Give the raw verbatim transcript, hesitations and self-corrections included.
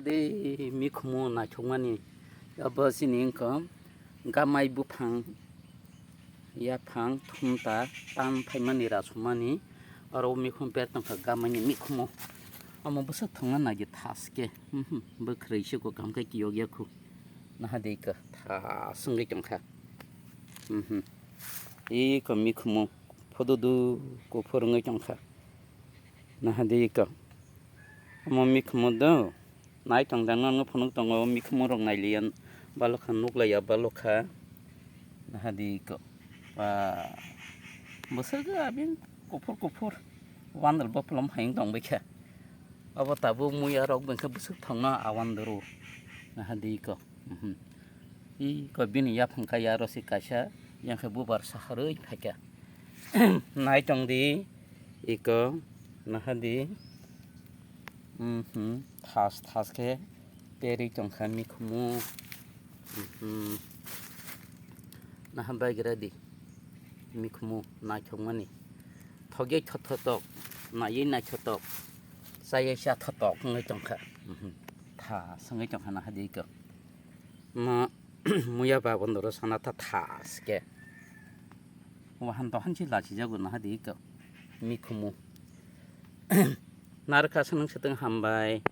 Tei mikhumu naithokmani abo chini wngkha gamai buphang, yaphang, thumta, tan phaimani, rasumani, oro mikhumu ber tongkha gamaini mikhumu. Omo bwswk thangna nai di thaske, mhm, bwkhwrwi se kok kam khe kiyok yakhu. Naha di ka thas wngwi tongkha. Mhm. Iko mikhumu phodo du kuphur wngwi tongkha. Naha di iko. Omo mikhumu do. Nai tong jang no phunuk tongo, mikhumu rok nai liya balokha, nuk laiya balokha. Naha di ko. Ba, bwswk abin kuphur kuphur. Wandal bopholom hai wng tong baikha. Abo tabuk muya rok bwkha bwswk thangna awan doro. Naha di ko. Mhm. I ko bini yaphang kaya rosi kaisa, yang khe bubar saharwi phaikha. Nai tong di, iko, naha di. Mhm, thas thas khe perwi tongkha mikhumu. Mhm. Naha baigra di mikhumu naithokmani. Thokjak thothotok, naiwi naithotok, chaywi chathotok wngwi tongkha. Mhm. Thas wngwi tongkha naha di iko. Ma muya ba bondoro sana ta thas khe. Wahan to hansi lachijago naha di iko mikhumu. Narwkha sanang swtwng hambai.